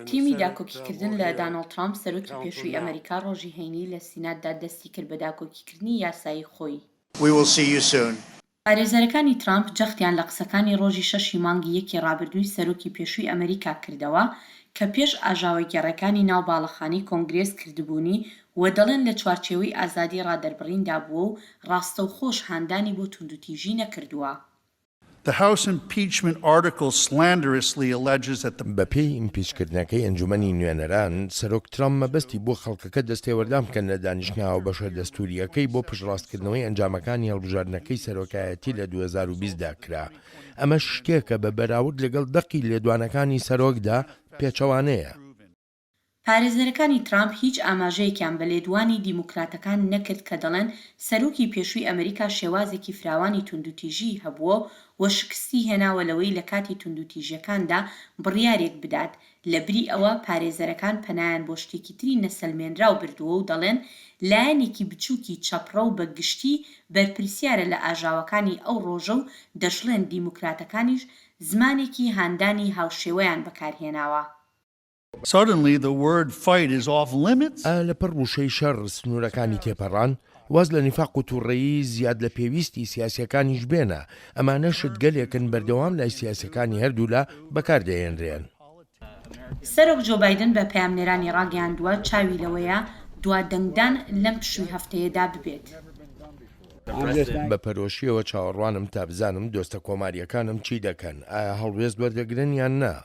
تیمی داکۆکیکردن لە دانۆڵد ترامپ سەرۆکی پێشووی ئەمەریکا ڕۆژی هەینی لە سیناتدا دەستیکرد بە داکۆکیکردنی یاسایی خۆی. We will see you soon. پارێزەرەکانی ترامپ جەختیان لە قسەکانی ڕۆژی شەشی مانگی یەکی ڕابردووی سەرۆکی پێشووی ئەمەریکا کردەوە کە پێش ئاژاوەگێڕێکانی ناو باڵەخانەی کۆنگرێس کردبوونی و دەڵێن لە چوارچێوەی ئازادی ڕادەربڕیندا بووە و ڕاستەوخۆش هاندانی بۆ توندوتیژی نەکردووە. The House impeachment article slanderously alleges that the. بەپێی ئیمپیچکردنەکەی ئەنجومەنی نوێنەران، سەرۆک ترەمپ مەبەستی بووە خەڵکەکە دەستێوەردان بکەن لە دانیشتنە هاوبەشە دەستوورییەکەی بۆ پشتڕاستکردنەوەی ئەنجامەکانی هەڵبژاردنەکەی سەرۆکایەتی لە 2020 دا کرا. ئەمەش شتێکە بە بەراورد لەگەڵ دەقی لێدوانەکانی سەرۆکدا پێچەوانەیە. پارێزەرەکانی ترامپ هیچ ئاماژەیەکیان بە لێدوانی دیموکراتەکان نەکرد کە دەڵێن سەرۆکی پێشووی ئەمریکا شێوازێکی فراوانی توندوتیژیی هەبووە و شکستی هێناوە لەوەی لە کاتی توندوتیژیەکاندا بڕیارێک بدات، لەبری ئەوە پارێزەرەکان پەنایان بۆ شتێکی تری نەسەلمێنراو بردووە و دەڵێن لایەنێکی بچووکی چەپڕەو بە گشتی بەرپرسیارە لە ئاژاوەکانی ئەو ڕۆژە و دەشڵێن دیموکراتەکانیش زمانێکی هاندانی هاوشێوەیان بەکارهێناوە. Suddenly the word fight is off limits? ئایا لەپڕ وشەی شەڕ سنوورەکانی تێپەڕان؟ واز لە نیفاق و تووڕەیی زیاد لە پێویستی سیاسییەکانیش بێنە، ئەمانە شتگەلێکن بەردەوام لای سیاسییەکانی هەردوولا بەکار دەهێنرێن. سەرۆک جۆ بایدن بە پەیامنێرانی ڕاگەیاندووە، چاوی لەوەیە دوا دەنگدان لەم پشووی هەفتەیەدا ببێت. بە پەرۆشییەوە چاوەڕوانم تا بزانم دۆستە کۆمارییەکانم چی دەکەن، ئایا هەڵوێست وەردەگرن یان نا.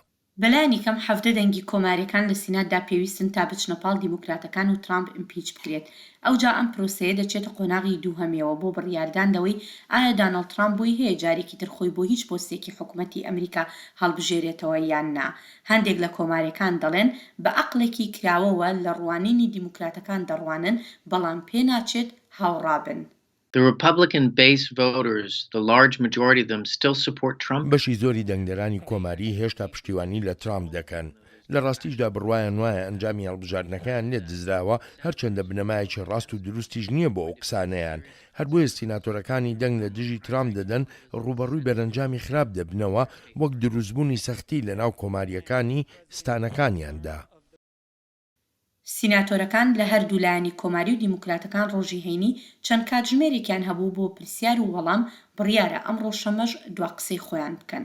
بەلایەنی کەم 17 دەنگی کۆماریەکان لە سیناتدا پێویستن تا بچنە پاڵ دیموکراتەکان و ترامپ impeach بکرێت. ئەوجا ئەم پرۆسەیە دەچێتە قۆناغی دووهەمیەوە بۆ بڕیاردان لەوەی ئایا دانۆڵد ترامپ بۆی هەیە جارێکی تر خۆی بۆ هیچ پۆستێکی حکومەتی ئەمریکا هەڵبژێرێتەوە یان نا. هەندێک لە کۆماریەکان دەڵێن بە ئەقڵێکی کراوەوە لە ڕوانینی دیموکراتەکان دەڕوانن بەڵام پێناچێت هاوڕابن. The Republican base voters, the large majority of them still support Trump. بەشی زۆری دەنگدەرانی کۆماری هێشتا پشتیوانی لە ترامپ دەکەن. لە ڕاستیشدا بڕوایان وایە ئەنجامی هەڵبژاردنەکەیان لێ دزراوە، هەرچەندە بنەمایەکی ڕاست و دروستیش نییە بۆ ئەو قسانەیان. هەر بۆیە سیناتۆرەکانی دەنگ لە دژی ترامپ دەدەن ڕووبەڕووی بەرەنجامی خراپ دەبنەوە، وەک دروستبوونی سەختی لەناو کۆمارییەکانی ستانەکانیاندا. سیناتۆرەکان لە هەردوو لایەنی کۆماری و دیموکراتەکان ڕۆژی هەینی چەند کاتژمێرێکیان هەبوو بۆ پرسیار و وەڵام، بڕیارە ئەمڕۆ شەممەش دوا قسەی خۆیان بکەن.